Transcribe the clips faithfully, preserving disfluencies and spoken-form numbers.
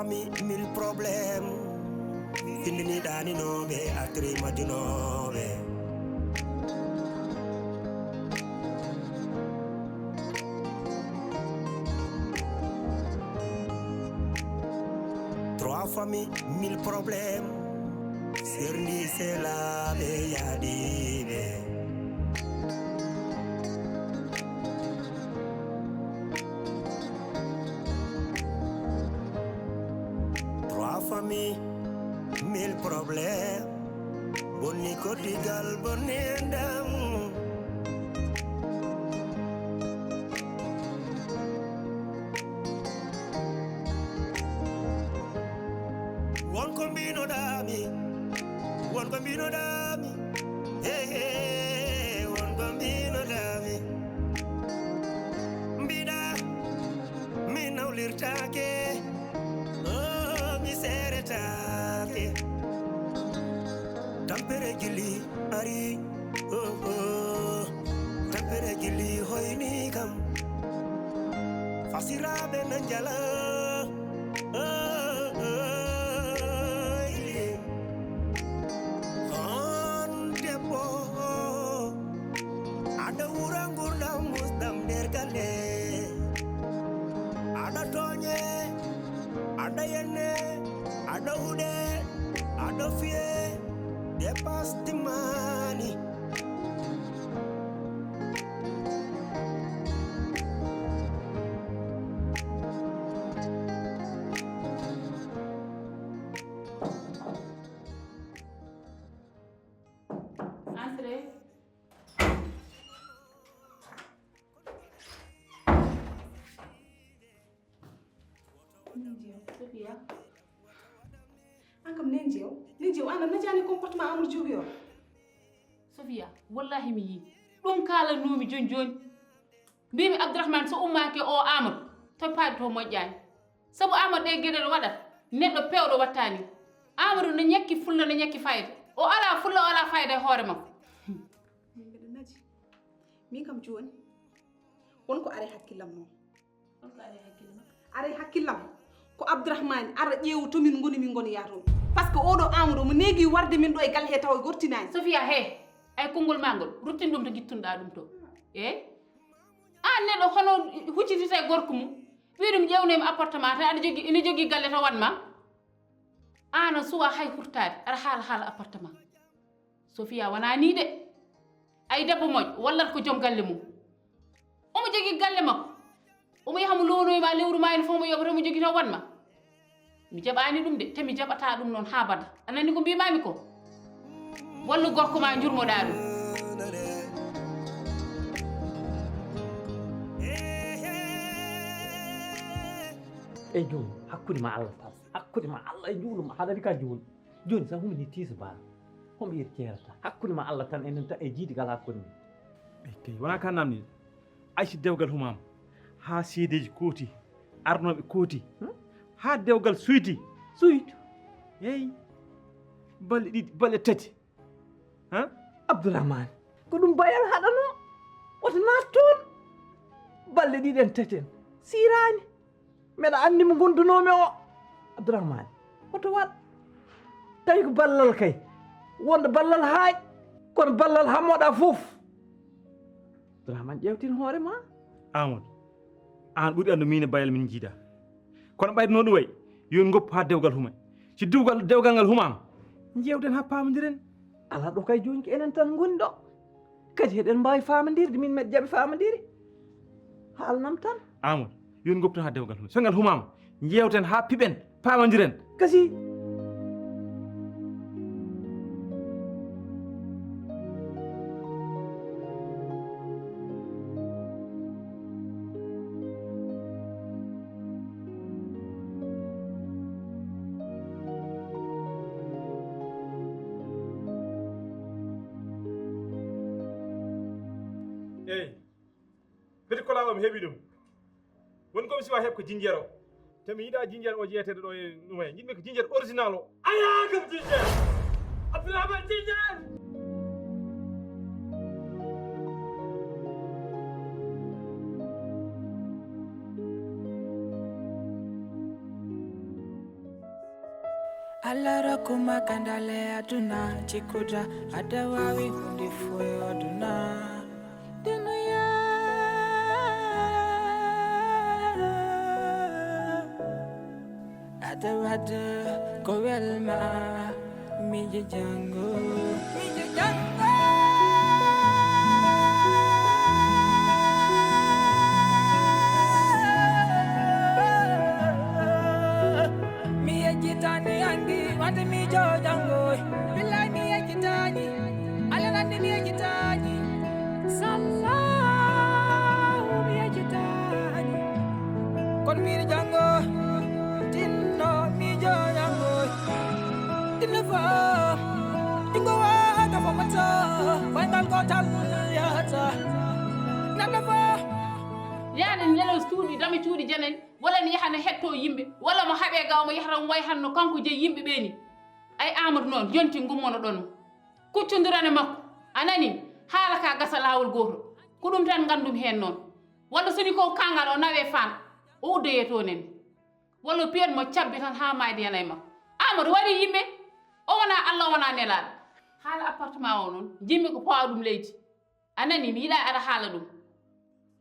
Mi mille problème. Findini ɗaninooɓe, atri majjunooɓe. Trois familles, mille problèmes. Serndi selaaɓe yaadiiɓe. Trois familles, mille problèmes. Bonni koddigal, bonni enɗam. Won ko mbinoɗaami, won ko mbinoɗaami, he, he, won ko mbinoɗaami. Mbiɗa, mi nawlirtaake, oh, mi seeretaake. Tampere jilli ari, oh, oh. Tampere jilli hoyni kam. Fasiraaɓe na njala, oh, oh, oh. On debbo, aɗa wura ngurdam musɗam nder galle. Aɗa tooñe, aɗa yenne, aɗa huɗe, aɗa fiye, dépasse timmaani. Entrez. Nenji o, Sofiya. An kam nenji o, nenji o, an a najani comportement Amadou Diouf o. Sofiya, wallahi mi yii. Ɗum kaalanoomi jooni jooni. Mbiimi Abdourahmane so ummaaki o Amadou, to paaɗi to moƴƴaani. Sabu Amadou ɗe geɗe ɗo waɗata, neɗɗo peewɗo wattaani. Amadou no ñakki fulla, no ñakki fayda. O alaa fulla, o alaa fayda e hoore makko. Min mbeɗa naji. Min kam jooni, won ko ari hakkillam noon. Won ko ari hakkille makko. Ari hakkillam ko Abdourahmane ara ƴeewu to min ngoni, min ngoni yaa toon. Par ce que oɗo Amadou mo neegi warde min ɗo e galle he taw e gortinaani. Sofiya, he, ay konngol maa ngol, ruttin ɗum to ngittunoɗaa ɗum to. E? Aan neɗɗo hono huccitita e gorko mum, wii ɗum ƴeewnoymi appartement, tan aɗa jogii, ina jogii galle tan waɗ ma. Aan a suwaa hay hurtaade, aɗa haala haala appartement. Sofiya wonaa nii de. Ay debbo moƴƴo, wallat ko joom galle mum. Omo jogii galle makko. Omo yaha mo lownoyi ma lewru ma ene fof mo yoɓata, omo jogii tan waɗ ma. Mi jaɓaani ɗum de, te mi jaɓataa ɗum noon haa bada. A nani ko mbiimaami ko? Wallu gorko ma njurmoɗaa ɗum. Ey jooni, hakkunde ma Allah tan. Hakkunde ma Allah e njuulum, haɗani ka jooni. Jooni sa humini tiisa baa. Homo yeri ceerata. Hakkunde ma Allah tan enen tan e jiidi gal hakkunde. Ey kay, wonaa ka namni. Ay si dewgal humaama. Haa seedeeji kooti. Arnooɓe kooti. Hmm? Haa dewgal suyti. Suytu. Ey. Balɗe ɗiɗi, balɗe tati. Ha? Abdourahmane, ko ɗum bayal haɗanoo. Woto naat toon. Balɗe ɗiɗi en tati en. Siiraani. Mbeɗa anndi mo ngondunoomi o. Abdourahmane, woto waɗ. Tawi ko ballal kay. Wonde ballal haaƴ. Kono ballal hammoɗa fof. Abdourahmane, ƴeewtin hoore ma. Amadou, aan ɓuri anndu miin e bayal min njiida. Kono ɓayde no ɗum wayi, yo en ngoppu haa dewgal huma. Si dewgal, dewgal ngal humaama, njeewten haa paamondiren. Alaa ɗo kay jooni ko enen tan ngoni ɗo. Kadi heɗen mbaawi faamondirde, min meɗe jaɓi faamondiire. Haalnam tan. Amadou, yo en ngoppu tan haa dewgal huma. So ngal humaama, njeewten haa piɓen, paamondiren. Kasi. Eey. Petit Cola o mi heɓi ɗum. Woni ko mi siwa heɓ ko jinjeer o. Te mi yiɗa jinjeer o jeeteɗo ɗo e ɗum he. Njiɗmi ko jinjeer original o. Aya kam jinjeer. Abdourahmane jinjeer. Allah rokku ma gandal e aduna, jikkuda ada wawi hunde foy aduna. Dunuya ada wada ko welma, mijo jango, mijo jango. Mi yejjitani andi wande mijo jango. Billahi mi yejjitani. Ala nandi mi yejjitani. Sallahu mi yejjitani. Kon miiri jango. Tinno mijo jango. Tinno fo. Ingo wa ka fo mato. Wayngal gotal yata. Nanda fo. Yaani nelo studio dami cuuɗi jenen. Walla ne yaha ne hettoo yimɓe, walla mo haɓee ga omo yahata omo way hanno kanko jeyi yimɓe ɓee ni. Ay Amadou noon yonti ngummono ɗon mo. Kuccondurane makko, a nani, haala ka gasa laawol gooto. Ko ɗum tan nganndumi heen noon. Walla so ni ko kangal o nawee faan, o uddoyee toon en. Walla piyen mo cabbi tan haa maayde yana e makko. Amadou waɗi yimɓe, o wonaa Alla o wonaa nelaaɗo. Haala appartement o noon, njimmi ko pawa ɗum leydi. A nani mi yiɗa aɗa haala ɗum.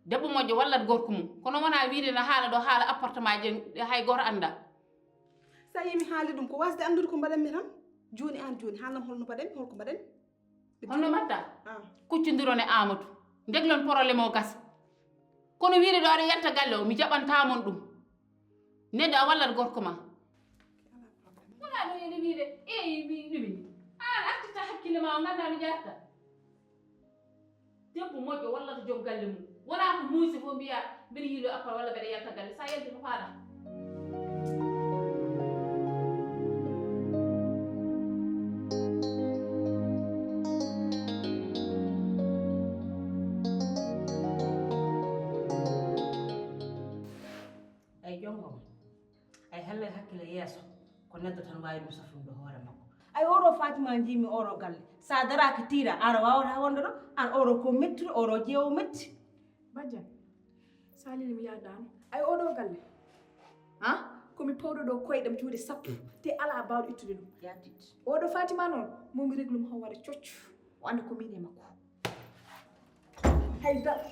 Debbo moƴƴo wallat gorko mum kono wona wiide na haala ɗo haala appartement je hay goto anda. Sa yimi haali ɗum ko wasde anndude ko mbaɗanmi tan. Jooni aan jooni haalam holno mbaɗanmi holko mbaɗanmi. Holno mbaɗta? Ah. Kuccondiron e Amadou ndeglon problème o gasa. Kono wiide ɗo aɗa yalta galle o mi jaɓantamon ɗum. Neɗɗo a wallat gorko ma. Wona ɗo ene wiide eyi mi ɗumi. Aan artirta hakkille ma o ngannda no jarta. Debbo moƴƴo wallata joom galle mum. Wona ko muusi fof mbiya mbiɗa yiilo appal walla mbeɗa yalta galle sa yalti ko faaɗa. Ay jongo ma. Ay hellay hakkille yeeso ko neɗɗo tan waawi ɗum safrude hoore makko. Ay oɗo Fatima njiimi oɗo galle sa daraaka tiiɗa aɗa waawata wonde ɗo. An oɗo ko mettude oɗo jeewo metti. Bajjan, salini mi yaadaano. Ay oɗo galle ha komi pawɗo ɗo koyɗam juuɗe sappo te alaa baawɗo ittude ɗum. Yaatit. Oɗo Fatima noon momi reglum haw waɗa cocco. O annda ko min e makko. Haydara.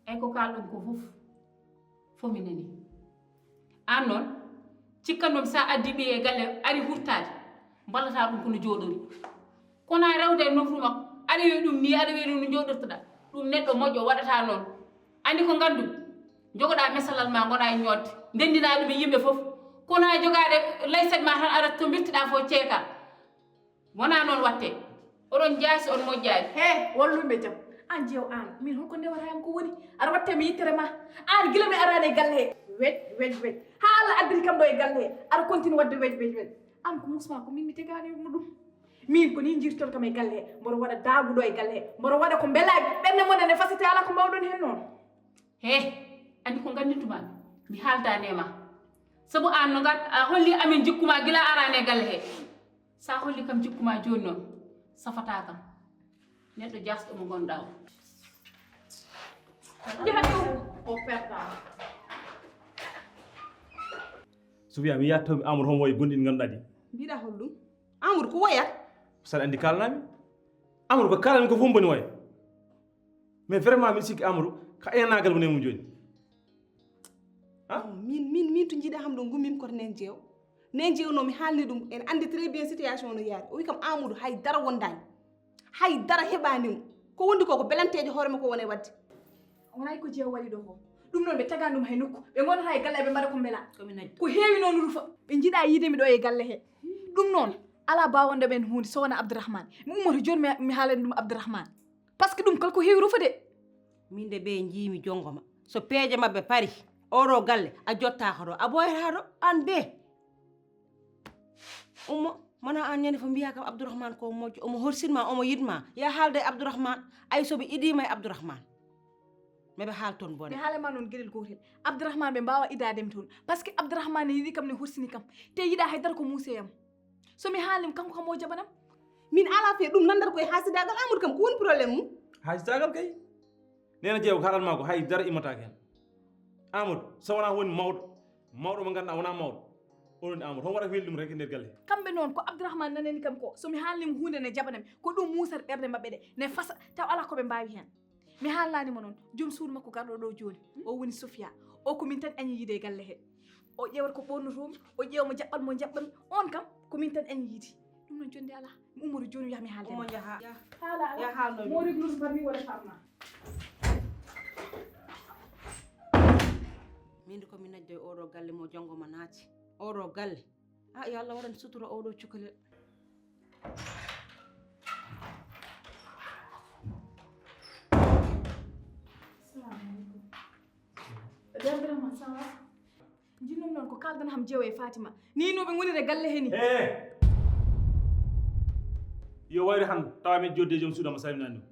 Ay ko kaalɗon ko fof fof mi nani. Aan noon cikkannomi sa addi ɓiye e galle ari hurtaade mballata ɗum kono jooɗori. Kono a rewde e nofru makko aɗa wiya ɗum ni aɗa wiya ɗum no jooɗortoɗa. Ɗum neɗɗo moƴƴo waɗata noon. Anndi ko nganndu jogoɗa mesalal ma gona e ñoodde ndenndina ɗum e yimɓe fof. Kono a jogaade layset ma tan aɗa to mbirtiɗa fof ceeka. Wona noon watte. Oɗon jaasi on moƴƴaani. He wallumɓe jam. An jeew an min holko ndewata yam ko woni? Aɗa watte mi yittere ma. An gila mi arani e galle he. Wej wej wej ha Allah addiri kam ɗo e galle he. Aɗa continue wadde wej wej wej. An ko musma ko min mi tegani mo ɗum. Min ko ni jirton kam e galle he. Mboɗo waɗa daagu ɗo e galle he. Mboɗo waɗa ko mbelaaji ɓernde mon ene fasete ala ko mbawɗon hen noon. He andi ko ngandintuma mi haaldaani e ma. Sabu an no ngat a holli amin jikkuma gila arani e galle he. Sa holli kam jikkuma jooni noon safata kam. Neɗɗo jasɗo mo gonɗa o. Jahani o perta. Sufiya mi yattomi amour homo wayi gonɗin ganduɗa ɗi. Mbiɗa holɗum? Amour ko woyat? Saɗa andi kalanami. Amour ko kalanami ko fof mboni woya. Mais vraiment min sikki amour ka enagal woni mum joni. Min min min to jiiɗa ham ɗo gummimi koto nen jeew. Nen jeew no mi haalni ɗum en andi très bien situation no yaari o wi kam amour hay dara wondani. Hay dara heɓanimo. Ko wondi ko ko belantejo hoore makko wona e wadde. Wonay ko jeew waɗi ɗo ko ɗum noon ɓe tagaani ɗum hay nokku ɓe ngonata e galle ɓe mbaɗa ko mbela. Ko heewi noon rufa ɓe njiɗa yiide mi ɗo e galle he. Ɗum noon ala bawande ɓen hunde so wona Abdourahmane mi ummoto jooni mi haalani ɗum Abdourahmane. Parce que ɗum kala ko heewi rufa de. Min de ɓe njiimi jongo ma so peeje maɓɓe pari oɗo galle a jottaka ɗo a ɓoyata ɗo an be. Ummo mana an ñande fof mbiya kam Abdourahmane ko moƴƴo omo horsinma omo yiɗma ya haalda e Abdourahmane. Ay soɓe idima e Abdourahmane meɓe haal toon bone. Mi haalama noon gueɗel gotel Abdourahmane ɓe mbawa idademi toon. Parce que Abdourahmane ne yiɗi kam ne horsini kam te yiɗa haydara ko muuseyam. Somi haalnima kanko kam o jaɓanam. Min ala fe ɗum nandata koye haasidagal Amadou kam ko woni problème mum? Haasidagal kay. Neena Jeewo, ko haalan maa ko hay dara immataake heen. Amadou, so wonaa woni mawɗo, mawɗo mo ngannduɗaa wonaa mawɗo, onon Amadou, homo waɗa ko weli ɗum rek e nder galle? Kamɓe noon, ko Abdourahmane nanani kam ko, so mi haalnii mo huunde ne jaɓana mi, ko ɗum muusata ɓerɗe maɓɓe ɗe, ne fasa, taw alaa ko ɓe mbaawi heen. Mi haalnaani mo noon, joom suudu makko garɗo ɗo jooni, o woni Sofia, o ko min tan añi yiide e galle he. O ƴeewata ko ɓoornotoomi, o ƴeewa mo jaɓɓal mo jaɓɓami, oon kam ko min tan añi yiide. Ɗum noon jonde alaa, mi ummoto jooni yaha mi haalde. Ummo njaha. Haala alaa. Yaha haalnoy ɗum. Moori Bruce mbarmi wona famma. Min de ko mi najjoy oɗo galle mo jonngo ma naati. Oɗo galle. Ah, yo Allah waɗan sutura oɗo cukalel. Salamu aleykum. Debbo ma, ça va? Jinnum noon ko kaaldan ham Jeewo e Fatima. Ni no ɓe ngoniri e galle he ni. He! Yo wayru han, tawa men jodde joom suudu am, a salminaani ɗum.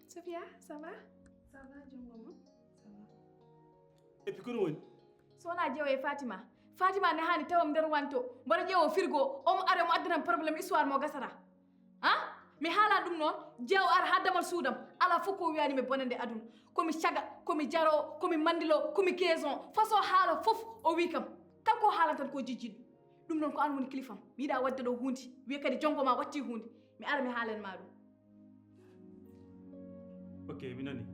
Sofia, ça va? Ça va, jonngo ma? Ça va. Et puis, kono woni? So wonaa Jeewo e Fatima. Fatima ne haani tawam nder wanto. Mboɗo ƴeewo frigo, omo ari, omo addana mi problème, histoire mo gasata. Ha? Mi haalan ɗum noon, Jeewo ara haa damal suudam. Alaa fof ko wiyaani mi bonande aduna. Ko mi caga, ko mi jaro, ko mi mandilo, ko mi keeson. Façon haala fof o wi kam. Kala ko haalan tan ko jijjinɗo. Ɗum noon ko aan woni kilifam. Mi yiɗaa waɗde ɗo huunde. Wiya kadi jonngo ma watti huunde. Mi ara mi haalan ma ɗum. Ok, mi nani.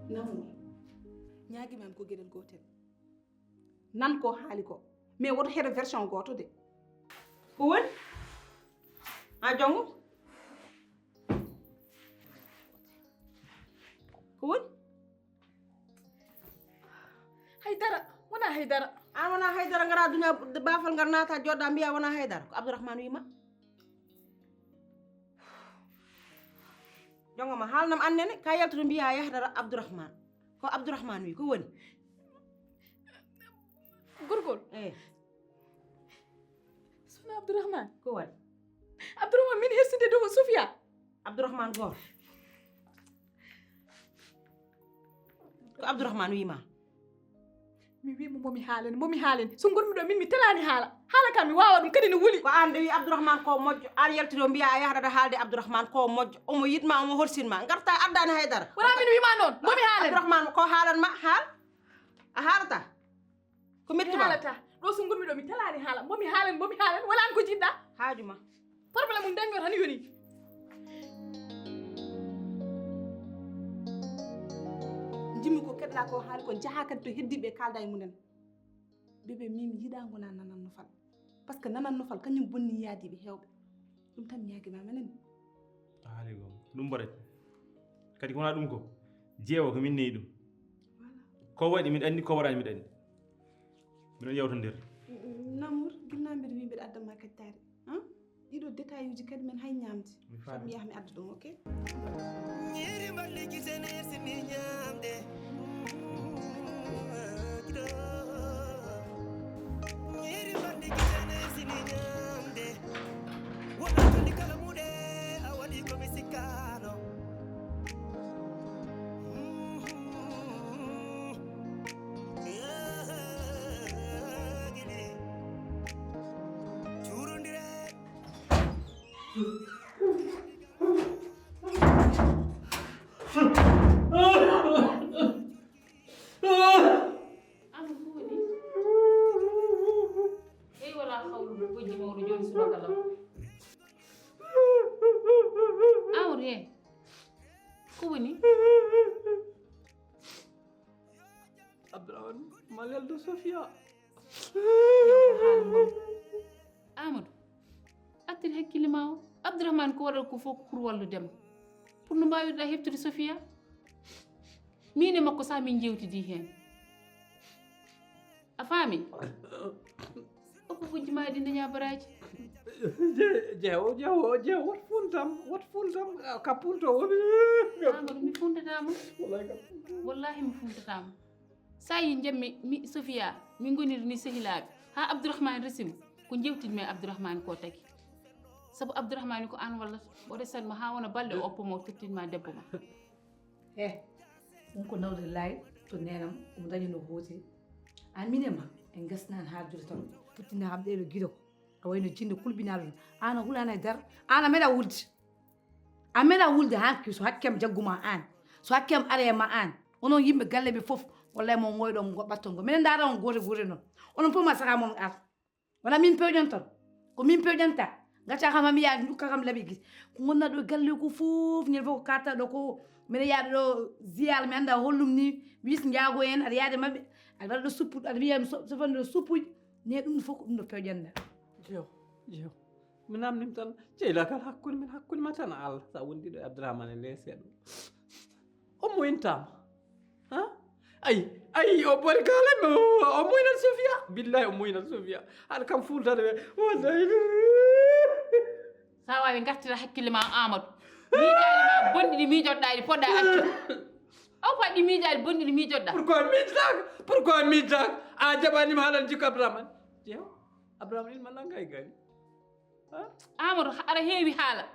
Namour, ñaagi ma ko geɗel gootel. Nan ko haali ko. Mais woto heɗo version gooto de. Ko woni? A jonngo? Ko woni? Haydara, wonaa haydara. An wonaa haydara, ngara duna bafal ngar naata joɗɗa mbiya wonaa haydara. Ko Abdourahmane wima. Jonngo ma haalnam annene, ka yaltude mbiya yahdara Abdourahmane. Ko Abdourahmane wi, ko woni? Gorgol. Eh. Sona Abdourahmane. Ko waɗi? Abdourahmane min hersinde dow Sofia. Abdourahmane goto. Ko Abdourahmane wima. Mi wima momi haalen, momi haalen. So gonmi ɗo min mi telani haala. Haala kam mi wawa ɗum kadi no wuli. Ko an ɗo wi Abdourahmane ko moƴƴo, an yaltiro mbiya a yahata haalde Abdourahmane ko moƴƴo. Omo yiɗma, omo horsinma. Garta addani haydara. Wala min wima noon, momi haalen. Abdourahmane ko haalan ma, haal. A haalata. Ko metti ma? Mi haalata. Ɗo so ngonmi ɗo mi telani haala. Momi haalen, momi haalen. Wala an ko jiɗɗa. Haaju ma. Problème mum dañgol tan yoni. Jimmi ko keɗɗa ko haali ko jaha kadi to heddiɓe kalda e munen. Bébé min yiɗa gona nanan no fal. Parce que nanan no fal kañum bonni yaadiɓe hewɓe. Ɗum tan mi yagima menen. A haali gom. Ɗum mbaɗat. Kadi ko wona ɗum ko. Jeewo ko min neyi ɗum. Voilà. Ko waɗi miɗa anndi, ko waɗani miɗa anndi. Miɗon yawtondir. Namour, ginna mbiɗa wi mbiɗa adda ma kaccaari. Hein? Ɗiɗo détail uji kadi men hay ñamde. Mi faami. Fat mi yaha mi adda ɗum, ok? Ñiiri mballi gitene sini ñamde. Gido. Ñiiri mballi gitene sini ñamde. Wona toni kala muɗe a waɗi ko mi sikkano. Gidi. Cuurondire. Amadou, ko woni? Ey, wala hawlu, bojji mawɗo jooni subaka law. Amadou, he. Ko woni? Abdourahmane, ma leldo Sofia. Amadou, artir hakkille ma o. Abdourahmane ko waɗata ko fof ko pour walludema. Pour no mbawirɗa heɓtude Sofia. Min e makko sa min jewtidi hen. A faami? Okko bojji ma ɗi daña baraji. Je-, jeewo, jeewo, jeewo, wat funtam, wat funtam, ka punto woni. Amadou, mi funtatama. Wallahi ka punto. Wallahi mi funtatama. Sa yi jammi mi Sofia, min goniri ni sehilaɓe. Ha Abdourahmane resimo, ko jewtidmi e Abdourahmane ko tagi. Sabu Abdourahmane ko an wallata, o resatma ha wona balɗe o oppo ma, o tottinma debbo ma. He. Ɗum ko nawde laay to neenam, omo dañi no hooti. An mine ma, en ngasnaani haaldude tan. Futtinaa kam ɗeeɗo giɗo ko a wayno jinnde kulɓinaaɗo no. Aan a hulaani e dara, aan a meɗa wulde. A meɗa wulde hanki so hakke am jagguma aan. So hakke am are ma aan. Onon yimɓe galle ɓe fof, wallay mo ngoyɗo mo batton go. Minen ndaara on goote goote noon. Onon fof ma saka mon ar. Wona min pewƴanton. Ko min pewƴanta. Gacca kam hami yaa ndukka kam laɓi gis. Ko gonna ɗo e galle ko fof, ñande fof ko katta ɗo ko mbiɗa yaada ɗo ziyara mi annda hollum ni. Wis njaago en aɗa yaade maɓɓe. Aɗa waɗa ɗo suppu aɗa wiya mi so- sofani ɗo suppuji. Ne ɗum ɗo fof ko ɗum ɗo pewƴanɗa. Jeew, jeew. Mi namnim tan ceylakal hakkunde men hakkunde ma tan Allah sa wondi ɗo e Abdourahmane e leyseeɗo. O moyintaama. Ha? Ay, ay, o boni kala mi o moyinat Sofia. Billahi o moyinat Sofia. Haɗa kam fultade ɓe. Wallahi. Sa wawi gartira hakkille ma Amadou. Miijaali ma bonɗi ɗi miijoɗɗa ɗi poɗɗa accu. Aw fa ɗi miijaali bonɗi ɗi miijoɗɗa. Pourquoi miijtaka? Pourquoi miijtaka? A jaɓanima haalande jikko Abdourahmane. Jeew. Abdourahmane ilma nanga e gari. Amadou aɗa heewi haala.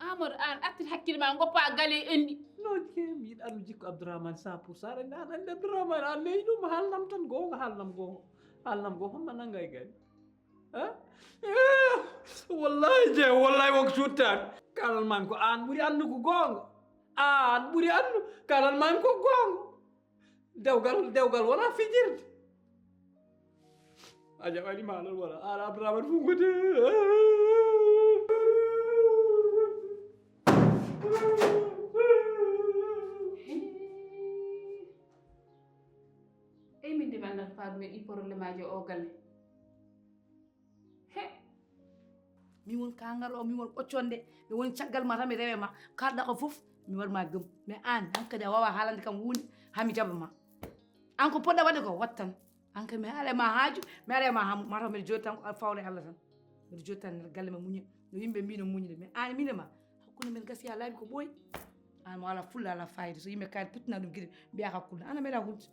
Amadou an artir hakkille ma goppa gale enɗi. Non ke mi yiɗanno jikko Abdourahmane cent pour cent aɗa andi an andi Abdourahmane a neyi ɗum haalnam tan goonga haalnam goonga haalnam goonga homma nanga e gari. Wallahi je wallahi wonko suuttaani. Kalan man ko aan ɓuri anndu ko goonga. Aan ɓuri anndu kalan man ko goonga. Dewgal dewgal wona fijirde. A jaɓani ma alal wala ala abdourahmane fungode. Ey min de mi annata faɗume ɗi problémeaji o galle. He. Min won kangal o min won ɓocconde mi woni caggal ma tan mi rewe ma kalɗa ko fof mi waɗma gëm mais an hankadi a wawa haalande kam hunde hami jaɓa ma. An ko poɗɗa waɗde ko wat tan. An kadi mi haala ma haaju mi ala ma hamu mataw mbiɗa jooɗi tan ko fawre allah tan. Mbiɗa jooɗi tan nder galle ma muñe no yimɓe mbi no muñde mais an mine ma hakkunde men gasi ha laaɓi ko ɓooyi. An mo ala fulla ala fayida so yimɓe kadi puttana ɗum giri mbiya hakkunde an a meeɗa hulde.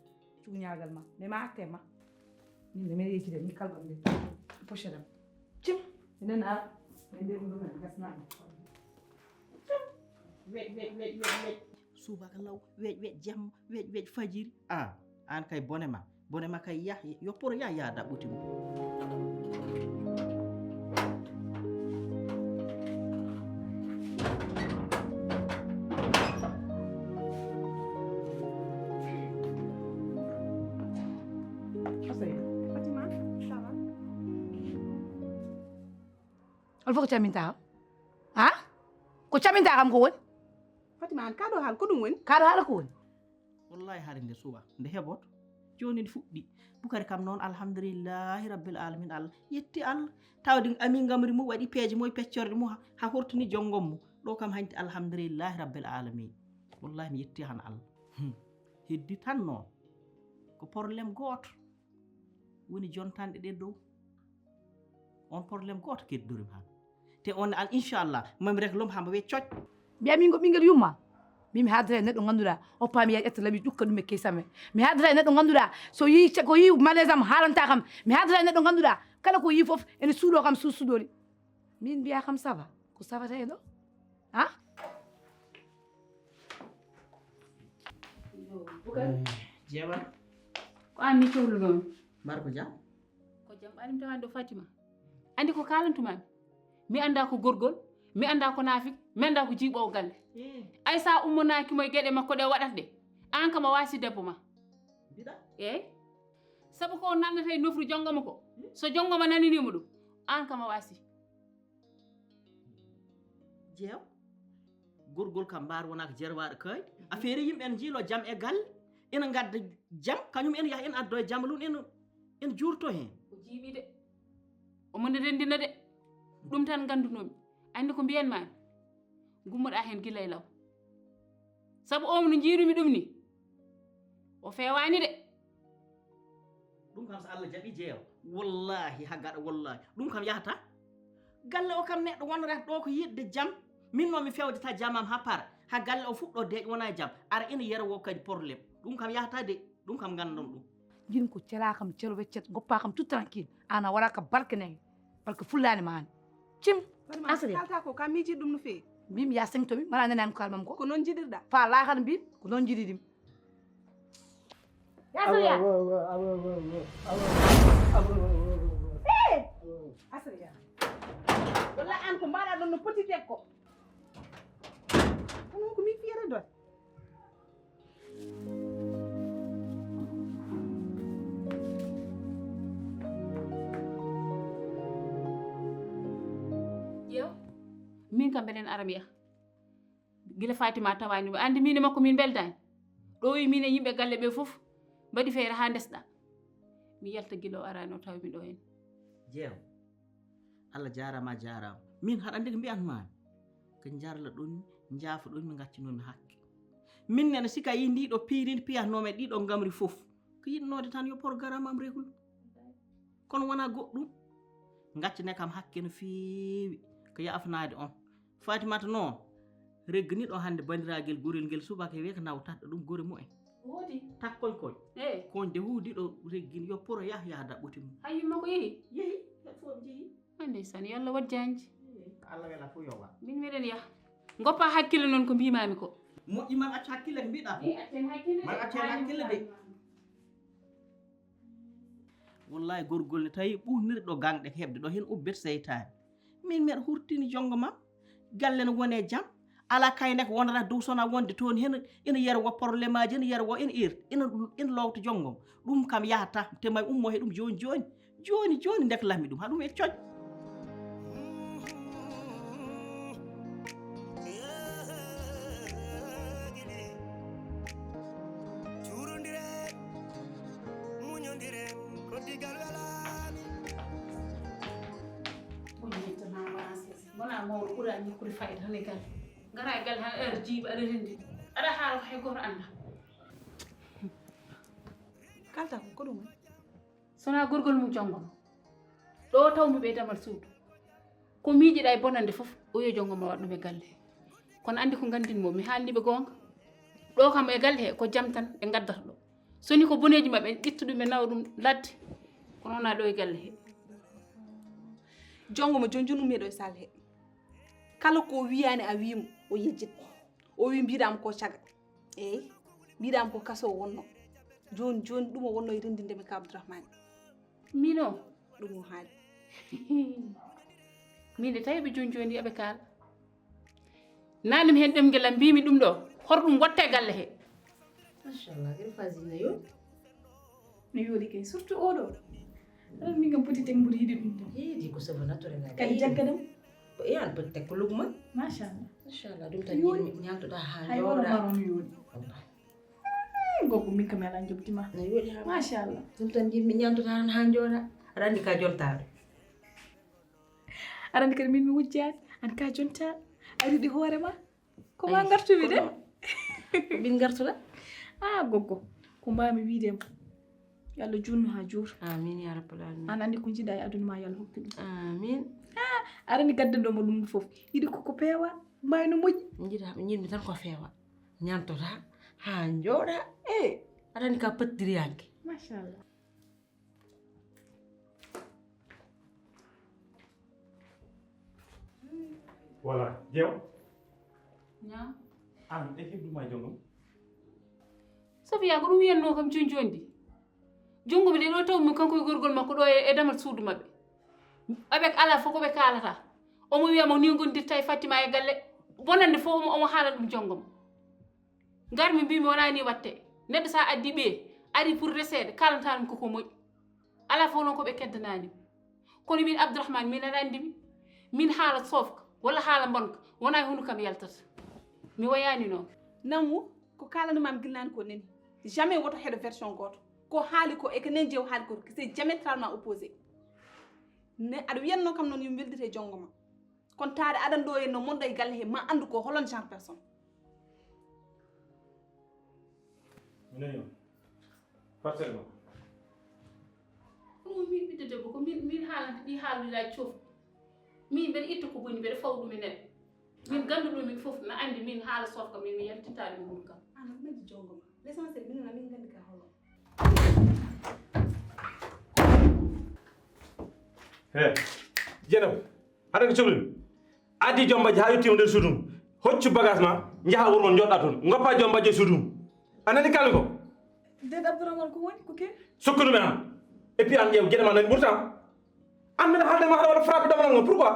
Cuuñaagal ma mais ma atte ma. Min de meeɗa yejjide min kalɓam nde pochette am. Cim. Minen ar min de ɗum ɗum gasnaɗo. Weƴ weƴ weƴ weƴ weƴ. Subaka law weƴ weƴ jamma weƴ weƴ fajiri. A an kay bone ma bone ma kay yah yopporo yah yah daɓɓuti mum. On fof ko caminta kam a ko caminta kam ko woni? Fatima an kaɗo haal ko ɗum woni? Kaɗo haala ko woni? Wallahi hari nde suwa nde heɓoto. Joni nde fuɗɗi bukari kam noon alhamdulillahi rabbil alamin allah yetti allah. Tawde amin ngamri mum waɗi peeje mum e peccorɗe mum ha hortini jonngom mum. Ɗo kam hanti alhamdulillahi rabbil alamin. Wallahi mi yetti han allah. Heddi tan noon ko probléme gooto woni jontanɗe ɗe dow. On probléme gooto keddorima han te on al inchallah mami rek lom hamba we coc. Mbiya min ko ɓinguel yumma min mi haaldata e neɗɗo ganduɗa oppa mi yaha ƴetta laɓi ƴukka ɗum e keysam he mi haaldata e neɗɗo ganduɗa so yi ko yi malaise am haalanta kam mi haaldata e neɗɗo ganduɗa kala ko yi foof ene suuɗo kam suusuɗoli. Min mbiya kam sava ko savata e ɗo ha. Jeewa. Ko an mi cohlunomi. Mbar ko jam? Ko jam ɓaɗim tawani ɗo Fatima. Andi ko kalantumami. Mi anda ko gorgol, mi anda ko nafik, mi anda ko jiiɓowo galle. Ay sa ummonaki mo e gueɗe makko ɗe waɗata ɗe. An kam a wasi debbo ma. Mbiɗa? Eyyi. Saabu ko o nannata e nofru jongoma ko. So jongoma naninimo ɗum, an kam a wasi. Jeew. Gorgol kam mbaar wonaa ko jerwaaɗo kaayi. Afeere yimɓe ene njiilo jam e galle, ene ngadda jam, kañum ene yaha ene addo e jamalun ene ene juurto heen. O jiiɓi de, omo nde renndina de, ɗum tan nganndunomi. Anndi ko mbiyanmaami, ngummoɗaa heen gila e law. Sabu oon no njiirumi ɗum ni, o feewaani de. Ɗum kam so Allah jaɓi jeewa wallahi ha gaɗa wallahi ɗum kam yahata. Galle o kam neɗɗo wonata ɗo ko yiɗde jam. Min noon mi fewjata jamam ha para ha galle o fuɗɗo deeƴ wona e jam ara ina yero wo kadi probléme. Ɗum kam yahata de ɗum kam gandon ɗum. Jiɗum ko cela kam celo weccet goppa kam tout tranquille. An a waɗa ka barke nenge barke fullani ma an. Cim. Asri kalta ko kam miiji ɗum no feewi. Mbimi ya sengto mi mala nani an ko kalmam ko. Ko noon jiɗirɗa. Fa lakar mbimi ko noon jiɗiɗim. Asriya. Asriya. Walla an ko mbaɗa ɗon no poti debbo. Onon ko min fiyata ɗon. Ƴeew, min kam mbeɗen ara mi yaha. Gila Fatima tawani ɗum. Andi min e makko min beldani. Ɗo wi min e yimɓe galle ɓe fof mbaɗi feere ha ndesɗa. Mi yalta gila o arani o tawi mi ɗo hen. Jeew. Allah jarama a jarama. Min haɗa andi ko mbiyatmami. Ko jarla ɗon mi, jaafa ɗon mi, gaccinomi hakke. Min nene sika yi ndiɗo piirindi piyatnomi e ɗiɗo ngamri fof. Ko yiɗnode tan yo programme am reglu. Kono wona goɗɗum. Gaccane kam hakke no feewi. Ko yaafnaade on. Fatimata noon, regginiɗo hannde banndiraagal gorel ngel subaka wiya ko nawtatɗo ɗum gore mumen. Woodi. Takkoñ koñ. Eey. Koñde huudiɗo reggin yo poro yah yah daɓɓoti mum. Hay yumma ko yehi? Yehi, ɓe fof njehi. Ay ndeysaan, yo Allah waɗ jaanji. Eey, ko Allah wela fof yo waɗ. Min meɗen yah. Ngoppa hakkille noon ko mbimami ko. Moƴƴi man accu hakkille ko mbiɗa ko. Eey, accen hakkille. Man accen hakkille de. Wallahi gorgol ne tawi ɓuhnirɗo ganɗe heɓde ɗo hen ubbet seytaane. Min mbeɗa hurtini jongo ma, galle ne wone jam, ala kaynek wonata dow sona wonde toon hen ina yerwa probléme aji, ina yerwa ina irta, ina ina lowta jongo ma. Ɗum kam yahata, te may ummo he ɗum joni joni, joni joni ndek lammi ɗum, haɗum e coñ. Cuurondiren, muñondiren, ko digal welaani. Wona mawɗo ɓura ñakkude fayda tan e galle. Ngara e galle tan heure jiiɓa aɗa rendi. Aɗa haala ko hay gooto annda. Kalta ko ko ɗum woni? Sona gorgol mum jongo ma. Ɗo tawmi ɓe damal suudu. Ko miijiɗa e bonande fof, o yo jongo ma waɗ ɗum e galle he. Kono andi ko gandinmo, mi haalni ɓe goonga. Ɗo kam e galle he ko jam tan ɓe ngaddata ɗo. Soni ko boneeji maɓɓe, ƴettu ɗum ɓe nawa ɗum ladde. Kono wona ɗo e galle he. Jongo ma joni joni ummi ɗo e salle he. Kala ko wiyani a wimo, o yejjit. O wi mbiɗam ko caga. Eey, mbiɗam ko kaso wonno. Joni joni ɗum o wonno e rendinde mi ka Abdourahmane. Min o? Ɗum o haali. Min de tawi ɓe joni joni aɓe kaala. Nanmi hen ɗemgel am mbimi ɗum ɗo. Hoto ɗum watte galle he. Machallah, gel fasina yo. No yooɗi kay, surtout oɗo. Aɗa min kam poti teng mboɗo yiɗi ɗum tan. Heedi ko sebo naturel na. Kadi jaggadam. Ko e an poti tek ko lugma. Machallah. Machallah, ɗum tan yooɗi. Ñaltoɗa ha. Hay wono jooɗa. Maro no yooɗi. Wallahi. Gorko min kam ala jobtima. No yooɗi ha. Machallah. Ɗum tan jinmi ñaltoɗa han ha jooɗa. Aɗa andi ka jontaɗo. Aɗa andi kadi min mi wujjaani. An ka jontaɗo. A riɗi hoore ma. Ko ma ngartumi de. Min ngartuɗa. Ah, goggo. Ko mbami wiide ma. Yo Allah junnu ha juur. Amin ya rabbal alamin. An andi ko jiɗa e aduna ma yo Allah hokku ɗum. Amin. Ah, arani gaddanɗo mo ɗum fof. Yiɗi ko ko peewa. Mbawi no moƴƴi. Jiɗa ɓe jiɗmi tan ko feewa. Ñantota ha jooɗa. Eh, arani ka pattiriyanke. Machallah. Voilà, jeew. Ñaam. An e hebduma e jongom. Sofiya ko ɗum wiyanno kam joni joni de. Jongom de ɗo taw min kanko e gorgol makko ɗo e, e damal suudu maɓɓe. Avec ala fof ko ɓe kaalata. Omo wiya mo ni gondirta e Fatima e galle. Bonande fof omo, omo haala ɗum jongom. Ngarmi mbimi wona ni watte. Neɗɗo sa addi ɓe, ari pour reseede, kalanta ɗum koko moƴƴi. Ala fof noon ko ɓe keddanani. Kono min Abdourahmane, min aɗa andi mi. Min haala sofka, walla haala bonka, wona e hunduko kam yaltata. Mi wayani noon. Namu, ko kalanumam gilnani ko neni. Jamais woto heɗo version goto. Ko haali ko e ko nen jeew haali ko, c'est diamétralement opposé. Ne aɗa wiyanno kam noon yo mi weldite e jongo ma. Kono taade aɗan ɗo e no monɗo e galle he, ma anndu ko holon genre personne. Minen yo. Parcelle ma. Ɗum min ɓiɗɗo debbo ko min, min haalanta ɗi haalduɗa coof. Min mbeɗa itta ko boni, mbeɗa fawa ɗum e neɗɗo. Min ganduɗo min fof na andi min haala sofka min mi yaltinta ɗum ɗum kam. An majji jongo ma. L'essentiel min na min gandi ka holon. He, Jeynaba, haɗa ko cohluɗo. Addi jombaji ha yettima nder suudu mum. Hoccu bagage ma, jaha wuro mon joɗɗa toon. Goppa jombaji e suudu mum. A nani kalmi ko? Déet Abdourahmane, ko woni ko ke? Sukkudu men am. Et puis an ƴeew geɗe ma nani ɓurta. An men haalde ma haɗa waɗa frappe damal ngal pourquoi?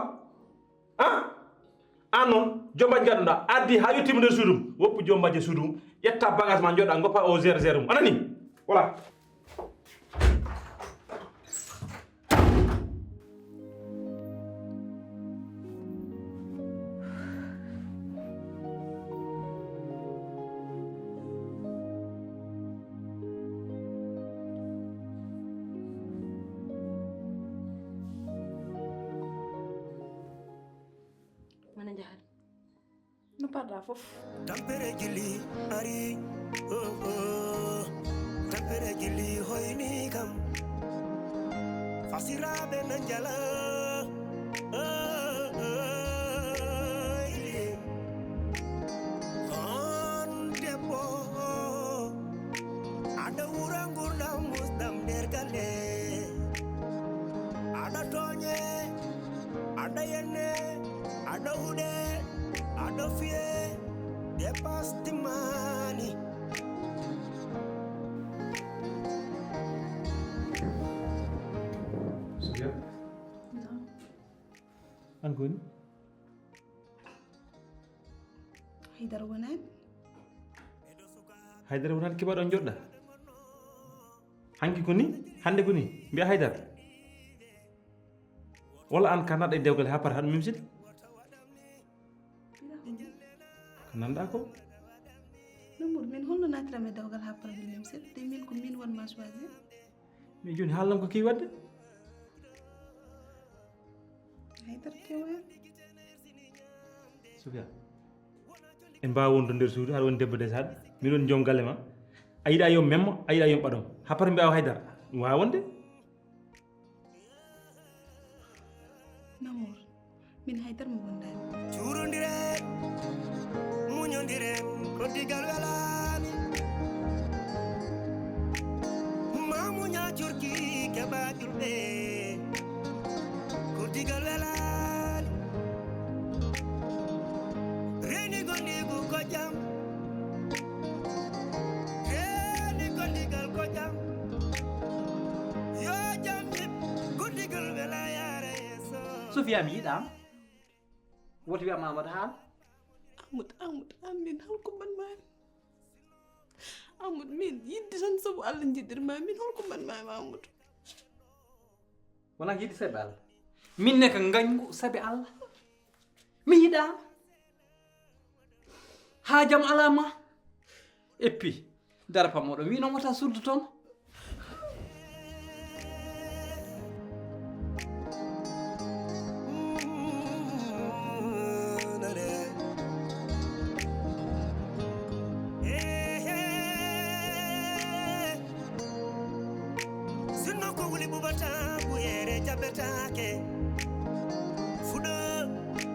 Hein? An noon jombaji gaɗuɗa addi ha yettima nder suudu mum woppu jombaji e suudu mum ƴetta bagage ma joɗa goppa o zéro zéro mum anani. Voilà. Mana njahat. No parɗa fof. Tampere gilli ari oh, oh. Tampere gilli hoyni kam. Fasiraɓe na njala oh, oh, oh. On debbo aɗa wura ngurdam musdam nder galle. Aɗa toñe aɗa yenne aɗa huɗe aɗa fiye. Dépasse timmani. Sophia, Non. An ko woni? Haydara wonani. Haydara wonani keɓaɗo on joɗɗa? Hanki ko ni? Hande ko ni? Mbiya Haydara? Walla an ka naɗɗa e dewgal ha par haɗa mimside? Ko nanɗa ko? Mamour, min holno natiram e dewgal ha par haɗa mimside? Te min ko min wonma choisir. Mais joni haalnam ko kewi wadde? Haydara kewa. Sophia, en mbawa wonde nder suudu haɗa woni debbo desaɗo, min woni joom galle ma. A yiɗa yo memmo, a yiɗa yo ɓaɗom. Happata mbiyawa Haydara. Ɗum wawa wonde? Mamour, min Haydara mi wondani. Cuurondiren muñondiren ko digal welani. Ma muña curki keɓa julɓe ko digal welani. Reni gondigu ko jam. Reni gondigal ko jam. Yo jam yib gondigal wela yara yeso. Sophia, mi yiɗama. Woti wiyam Amadou haal. Amadou, Amadou, an min holko mbaɗmami? Amadou, min yidde tan sabu Allah jiɗirma min, holko mbaɗmami Amadou? Wona yiɗde sabi Allah. Min ne ka gañgu sabi Allah. Mi yiɗama. Haajam ala ma. Et puis, dara pammoɗo wino wota suddotomo. Sinno ko wuli ɓuɓata ɓuyere jaɓetake. Fuɗo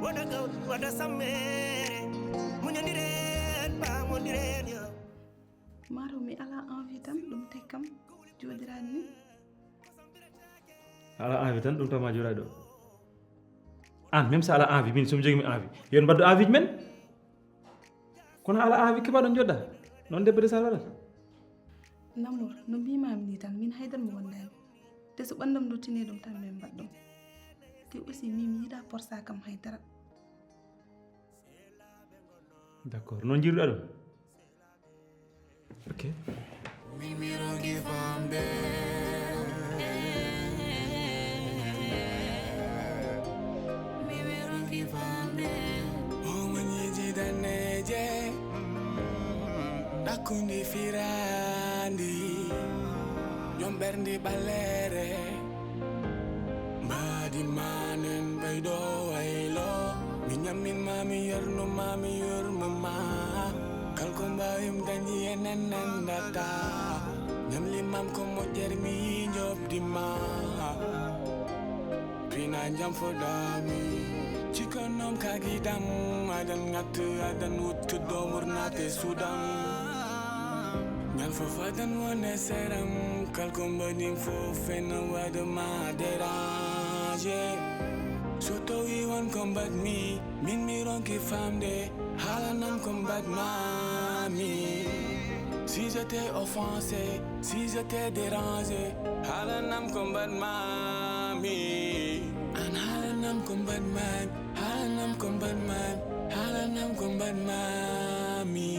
waɗa gawri waɗa sammere. Muñodiren pamondiren yo. Mataw mi ala envie tan ɗum teg kam joɗirade ni. Ala envie tan ɗum tama joɗaɗo. An même sa ala envie min somi jogimi envie yon mbaɗɗo envie ji men. Kono ala envie keɓaɗo joɗɗa. Noon debbo de sar waɗata. Mamour, no mbimami ni tan min Haydara mi wondani. Te so ɓandam dottini ɗum tan min mbaɗ ɗum. Te aussi min mi yiɗa porsa kam Haydara. D'accord, noon jiruɗa ɗum. Ok. Mimiroki famde. Mimiroki famde. Omaniji daneje. Ɗakkundi firandi. Ñom ɓerndi ɓaleere. Mbaadi manen ɓeydo waylo. Mi ñammin ma mi yernu ma mi yurmu ma. Kalko mbawi mi dañi enen nandata. Ñam limam ko moƴƴer mi jobdi ma. Pina jam fodami. Cikon noon kagidam adan ŋattu adan wuttu domur nate sudan. Ñal fof adan wone seram. Kalko mbaɗin fof ena waɗa ma déranger. So tawi won ko mbaɗmi min mi ronki famde. Haalanam ko mbaɗmami. Si je t'ai offensé, si je t'ai dérangé, haalanam ko mbaɗ maa mi. An haalanam ko mbaɗ maa mi, haalanam ko mbaɗ maa mi, haalanam ko mbaɗ maa mi.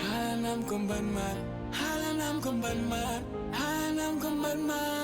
Haalanam ko mbaɗ maa mi, haalanam ko mbaɗ maa mi, haalanam ko mbaɗ maa